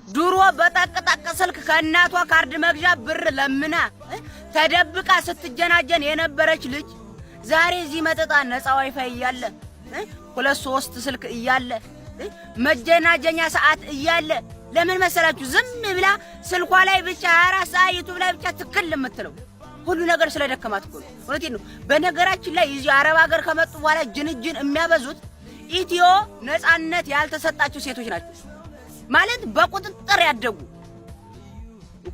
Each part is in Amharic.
ድሮ በጠቅጠቅ ስልክ ከእናቷ ካርድ መግዣ ብር ለምና ተደብቃ ስትጀናጀን የነበረች ልጅ ዛሬ እዚህ መጠጣ ነፃ ዋይፋይ እያለ፣ ሁለት ሶስት ስልክ እያለ፣ መጀናጀኛ ሰዓት እያለ ለምን መሰላችሁ ዝም ብላ ስልኳ ላይ ብቻ 24 ሰዓት ዩቱብ ላይ ብቻ ትክል የምትለው? ሁሉ ነገር ስለደከማት እኮ ነው። እውነቴን ነው። በነገራችን ላይ እዚህ አረብ ሀገር ከመጡ በኋላ ጅንጅን የሚያበዙት ኢትዮ ነፃነት ያልተሰጣቸው ሴቶች ናቸው። ማለት በቁጥጥር ያደጉ፣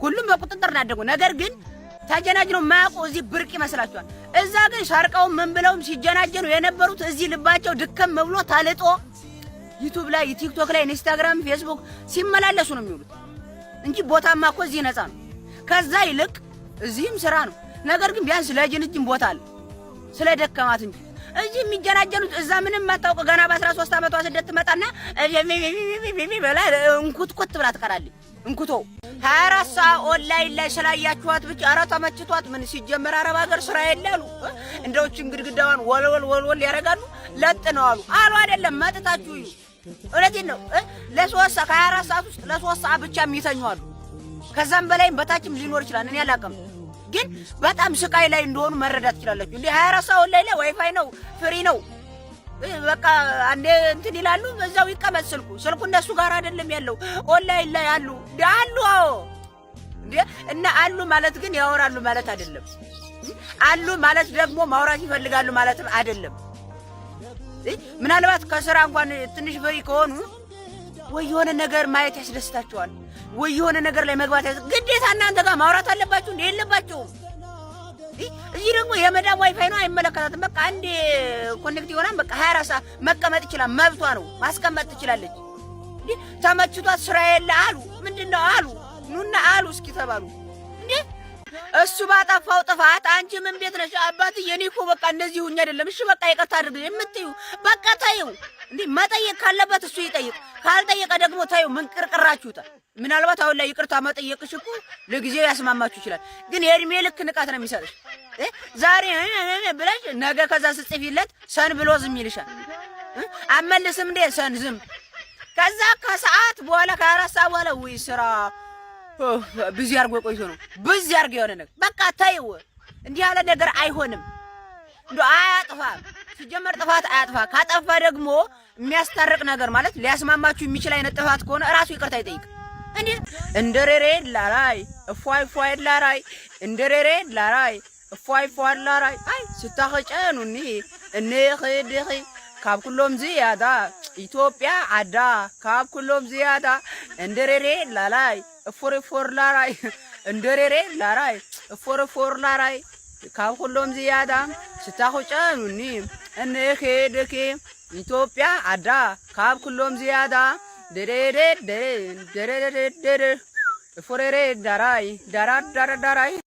ሁሉም በቁጥጥር ያደጉ፣ ነገር ግን ተጀናጅነው የማያውቁ እዚህ ብርቅ ይመስላችኋል። እዛ ግን ሰርቀው ምን ብለውም ሲጀናጀኑ የነበሩት እዚህ ልባቸው ድከም ብሎ ተልጦ ዩቱብ ላይ፣ ቲክቶክ ላይ፣ ኢንስታግራም፣ ፌስቡክ ሲመላለሱ ነው የሚውሉት እንጂ ቦታማ እኮ እዚህ ነፃ ነው። ከዛ ይልቅ እዚህም ስራ ነው። ነገር ግን ቢያንስ ለጅንጅን ቦታ አለ ስለደከማት እንጂ እዚህ የሚጀናጀኑት እዛ ምንም ማታውቅ ገና በ13 ዓመቷ ስደት ትመጣና በላ እንኩትኩት ብላ ትቀራለች። እንኩቶ 24 ሰዓት ኦንላይን ላይ ስላያችኋት ብቻ ኧረ ተመችቷት ምን ሲጀመር አረብ ሀገር ስራ የለ አሉ። እንደውችን ግድግዳዋን ወልወል ወልወል ያደርጋሉ። ለጥ ነው አሉ አሉ አይደለም፣ መጥታችሁ እዩ። እውነቴን ነው። ለ3 ሰዓት፣ ከ24 ሰዓት ውስጥ ለ3 ሰዓት ብቻ የሚተኙ አሉ። ከዛም በላይም በታችም ሊኖር ይችላል። እኔ አላውቅም። ግን በጣም ስቃይ ላይ እንደሆኑ መረዳት ትችላላችሁ። እንዴ፣ 24 ሰዓት ኦንላይን ላይ ዋይፋይ ነው፣ free ነው። በቃ አንዴ እንትን ይላሉ፣ በዛው ይቀመጥ ስልኩ። ስልኩ እነሱ ጋር አይደለም ያለው፣ ኦንላይን ላይ አሉ አሉ። አዎ እንዴ፣ እና አሉ ማለት ግን ያወራሉ ማለት አይደለም። አሉ ማለት ደግሞ ማውራት ይፈልጋሉ ማለትም አይደለም። ምናልባት ከስራ እንኳን ትንሽ free ከሆኑ ወይ የሆነ ነገር ማየት ያስደስታቸዋል፣ ወይ የሆነ ነገር ላይ መግባት ግዴታ እናንተ ጋር ማውራት አለባችሁ እንዴ? የለባቸውም። እዚህ ደግሞ የመዳም ዋይፋይ ነው፣ አይመለከታትም። በቃ አንዴ connect ይሆናል። በቃ 24 ሰዓት መቀመጥ ይችላል፣ መብቷ ነው፣ ማስቀመጥ ትችላለች። እንዴ፣ ተመችቷት ስራ የለ አሉ፣ ምንድን ነው አሉ፣ ኑና አሉ እስኪ ተባሉ እንዴ። እሱ ባጠፋው ጥፋት አንቺ ምን ቤት ነሽ? አባትዬ እኔ እኮ በቃ እንደዚህ ሁኜ አይደለም። እሺ በቃ ይቅርታ አድርግ የምትዩ በቃ ተይው። እንዴ፣ መጠየቅ ካለበት እሱ ይጠይቅ፣ ካልጠየቀ ደግሞ ተይው። ምን ቅርቅራችሁታ? ምናልባት አሁን ላይ ይቅርታ መጠየቅሽ እኮ ለጊዜው ያስማማችሁ ይችላል፣ ግን የእድሜ ልክ ንቃት ነው የሚሰጥሽ። ዛሬ ብለሽ ነገ ከዛ ስጽፊለት seen ብሎ ዝም ይልሻል። አመልስም እንዴ seen ዝም። ከዛ ከሰዓት በኋላ፣ ከ4 ሰዓት በኋላ ውይ ስራ busy አድርጎ ቆይቶ ነው፣ busy አድርጎ የሆነ ነገር በቃ ተይው። እንዲህ ያለ ነገር አይሆንም። እንዶ አያጥፋ፣ ሲጀመር ጥፋት አያጥፋ። ካጠፋ ደግሞ የሚያስታርቅ ነገር ማለት ሊያስማማችሁ የሚችል አይነት ጥፋት ከሆነ እራሱ ይቅርታ ይጠይቅ። እንዴ፣ እንደሬሬ ላራይ እፏይ እፏይ ላራይ እንደሬሬ ላራይ እፏይ እፏይ ላራይ አይ ስታኸጨኑኒ እንኽድኺ ካብ ኩሎም ዝያዳ ኢትዮጵያ ዓዳ ካብ ኩሎም ዝያዳ እንደሬሬ ላላይ እፎር እፎር ላራይ እንደሬሬ ላራይ እፎር እፎር ላራይ ካብ ኩሎም ዝያዳ ስታኹጨኑኒ እንኽድኺ ኢትዮጵያ ዓዳ ካብ ኩሎም ዝያዳ ደሬሬ ደሬ ደሬሬ ደሬ እፎሬሬ ዳራይ ዳራ ዳራ ዳራይ።